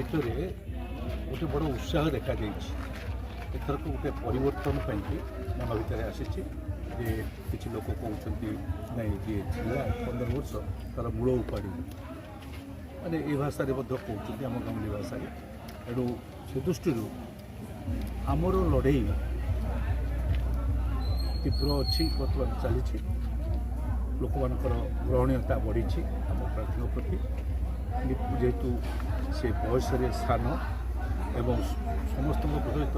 ଭିତରେ ଗୋଟେ ବଡ଼ ଉତ୍ସାହ ଦେଖାଦେଇଛି। ଏଥରକ ଗୋଟେ ପରିବର୍ତ୍ତନ ପାଇଁକି ମନ ଭିତରେ ଆସିଛି ଯେ କିଛି ଲୋକ କହୁଛନ୍ତି, ନାଇଁ, ଯିଏ ଥିଲା 15 ବର୍ଷ ତା'ର ମୂଳ ଉପାଡ଼ିବୁ, ମାନେ ଏ ଭାଷାରେ ମଧ୍ୟ କହୁଛନ୍ତି, ଆମ ଗାଉଁଲି ଭାଷାରେ। ଏଣୁ ସେ ଦୃଷ୍ଟିରୁ ଆମର ଲଢ଼େଇ ତୀବ୍ର ଅଛି, ବର୍ତ୍ତମାନ ଚାଲିଛି। ଲୋକମାନଙ୍କର ଗ୍ରହଣୀୟତା ବଢ଼ିଛି ଆମ ପ୍ରାର୍ଥୀଙ୍କ ପ୍ରତି, ଯେହେତୁ ସେ ବୟସରେ ସାନ ଏବଂ ସମସ୍ତଙ୍କ ସହିତ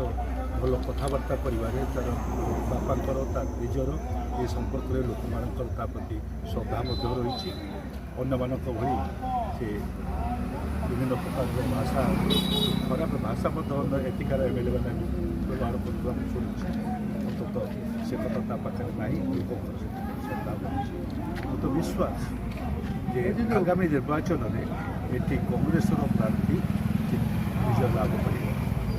ଭଲ କଥାବାର୍ତ୍ତା କରିବାରେ ତା'ର ବାପାଙ୍କର, ତା ନିଜର ଏ ସମ୍ପର୍କରେ ଲୋକମାନଙ୍କର ତା ପ୍ରତି ଶ୍ରଦ୍ଧା ମଧ୍ୟ ରହିଛି। ଅନ୍ୟମାନଙ୍କ ଭଳି ସେ ବିଭିନ୍ନ ପ୍ରକାରର ଭାଷା, ଖରାପ ଭାଷା ମଧ୍ୟ ଅନ୍ୟ ଏଠିକାର ଏମଏଲଏ ମାନେ ବ୍ୟବହାର କରୁଥିବା ମୁଁ ଶୁଣିଛି। ଅନ୍ତତଃ ସେ କଥା ତା ପାଖରେ ନାହିଁ। ଲୋକଙ୍କର ସେଥିପାଇଁ ଶ୍ରଦ୍ଧା ବଢ଼ିଛି। ମୋତେ ବିଶ୍ୱାସ ଯେ ଆଗାମୀ ନିର୍ବାଚନରେ ଏଠି କଂଗ୍ରେସର ପ୍ରାର୍ଥୀ ବିଜୟ ଲାଭ କରିବ।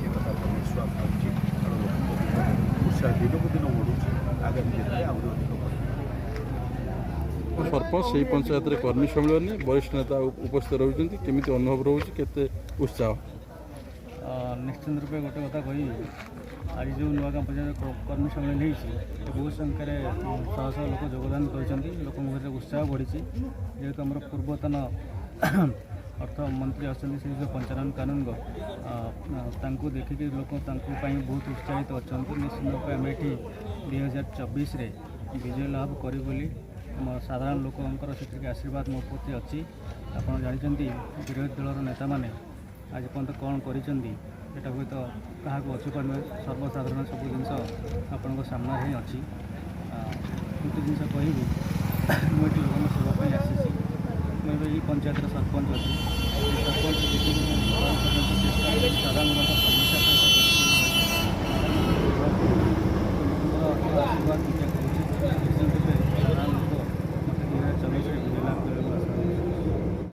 ଏ କଥା ମୋର ବିଶ୍ୱାସ ଅଛି, କାରଣ ଲୋକଙ୍କ ଭିତରେ ଉତ୍ସାହ ଦିନକୁ ଦିନ ବଢ଼ୁଛି। ଆଗାମୀ ଦିନରେ ଆହୁରି ଅଧିକ ବଢ଼ିବ। ସରପଞ୍ଚ, ସେଇ ପଞ୍ଚାୟତରେ କର୍ମୀ ସମ୍ମିଳନୀ, ବରିଷ୍ଠ ନେତା ଉପସ୍ଥିତ ରହୁଛନ୍ତି। କେମିତି ଅନୁଭବ ରହୁଛି? କେତେ ଉତ୍ସାହ? ନିଶ୍ଚିନ୍ତ ରୂପେ ଗୋଟେ କଥା କହିବି, ଆଜି ଯେଉଁ ନୂଆଗାଁ ପଞ୍ଚାୟତ କର୍ମୀ ସମ୍ମିଳନୀ ହେଇଛି, ବହୁତ ସଂଖ୍ୟାରେ ଶହ ଶହ ଲୋକ ଯୋଗଦାନ କରିଛନ୍ତି। ଲୋକଙ୍କ ଭିତରେ ଉତ୍ସାହ ବଢ଼ିଛି। ଯେହେତୁ ଆମର ପୂର୍ବତନ ଅର୍ଥମନ୍ତ୍ରୀ ଅଛନ୍ତି ଶ୍ରୀଯୁକ୍ତ ପଞ୍ଚାନନ କାନୁନଗୋ, ତାଙ୍କୁ ଦେଖିକି ଲୋକ ତାଙ୍କ ପାଇଁ ବହୁତ ଉତ୍ସାହିତ ଅଛନ୍ତି। ନିଶ୍ଚିନ୍ତ ରୂପେ ଆମେ ଏଠି 2024ରେ ବିଜୟ ଲାଭ କରିବୁ ବୋଲି ଆମ ସାଧାରଣ ଲୋକଙ୍କର ସେତିକି ଆଶୀର୍ବାଦ ମୋ ପ୍ରତି ଅଛି। ଆପଣ ଜାଣିଛନ୍ତି, ବିରୋଧୀ ଦଳର ନେତାମାନେ ଆଜି ପର୍ଯ୍ୟନ୍ତ କ'ଣ କରିଛନ୍ତି, ଏଇଟା ହୁଏତ କାହାକୁ ଅଛପା ନୁହେଁ। ସର୍ବସାଧାରଣ ସବୁ ଜିନିଷ ଆପଣଙ୍କ ସାମ୍ନାରେ ହିଁ ଅଛି। ଗୋଟେ ଜିନିଷ କହିବି, ମୁଁ ଏଠି ଲୋକଙ୍କ ସେବା ପାଇଁ ଆସିଛି। ମୁଁ ଏବେ ଏଇ ପଞ୍ଚାୟତର ସରପଞ୍ଚ ଅଛି।